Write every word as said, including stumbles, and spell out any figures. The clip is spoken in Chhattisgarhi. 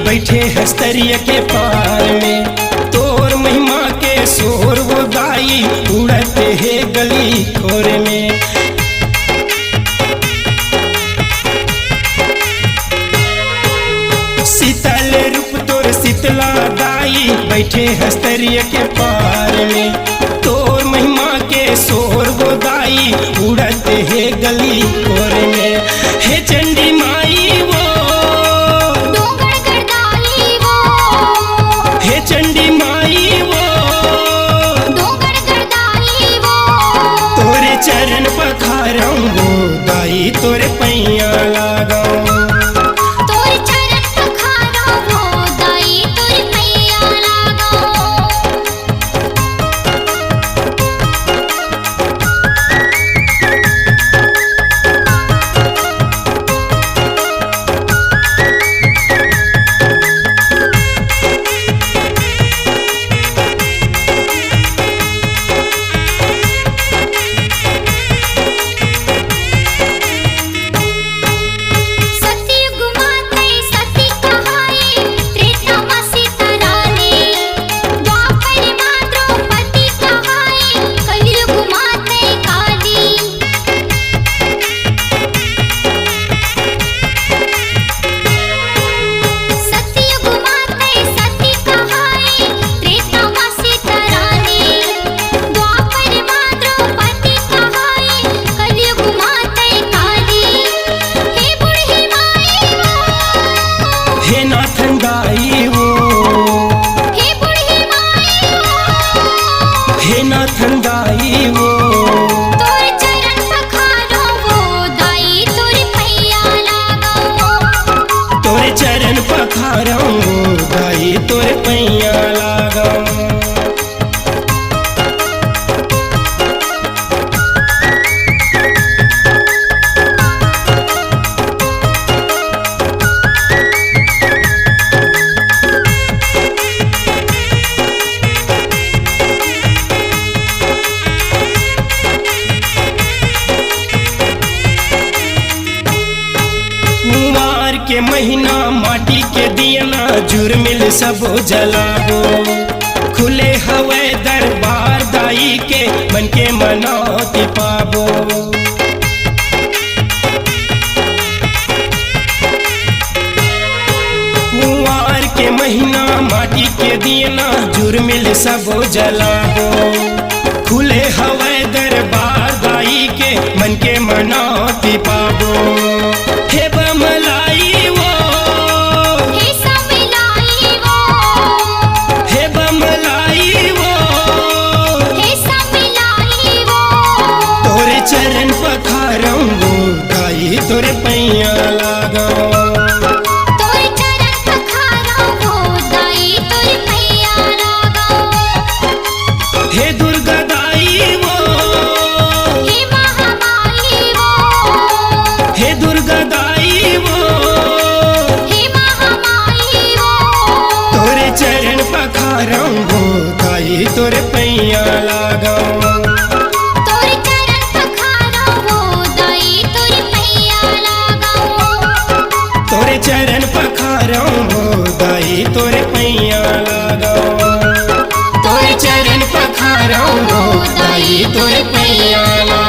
बइठे हस तरिया के पार में, तोर महिमा के सोर वो दाई उड़त हे गली खोर में। शीतल रूप तोर शीतला दाई, बइठे हस तरिया के पार में, तोर महिमा के सोर वो दाई उड़त हे गली खोर में। हे चंडी माई वो, डोंगरगढ़ दाई वो, हे चंडी माई वो, डोंगरगढ़ दाई वो, तोरे चरण पखारम वो दाई, तोरे पैया लागम। तोरे चरण पखारम वो दाई, तोरे पैया लागम। सतयुग माते सती कहाई, त्रेता मा सीता रानी, द्वापर मा द्रौपदी कहाई, कलयुग माते काली। सतयुग माते सती कहाई, त्रेता मा सीता रानी, द्वापर मा द्रौपदी कहाई, कलयुग माते काली। हे बूढ़ी माई वो, हे नाथन दाई वो, हे बूढ़ी माई वो, हे नाथन दाई वो, तोर चरण पखारम वो दाई, तोर पैया लागम। तोर चरण पखारम वो दाई, तोर पैया लागम। कुंवार के महीना, माटी के दियना, जुरमिल सबो जलाबो। खुले हवय दरबार दाई के, मन के मनौती पाबो। कुंवार के महीना, माटी के दियना, जुरमिल सबो जलाबो। खुले हवय दरबार दाई के, मन के मनौती पाबो। हे बमलाई वो, हे समलाई वो, हे बमलाई वो, हे समलाई वो, तोरे चरण पखारम वो दाई, तोरे पैया लागम। तोरे चरण पखारम वो दाई, तोरे पैया लागम। हे दुर्गा दाई वो, हे महामाई वो, हे दुर्गा दाई वो, हे महामाई वो, तोरे चरण पखारम वो दाई, तोरे पैया लागम। तोरे चरण पखारम वो दाई, तोरे पैया लागम। तोरे चरण पखारम वो दाई, तोरे पैया लागम। तोरे चरण पखारम वो दाई, तोरे पैया लागम।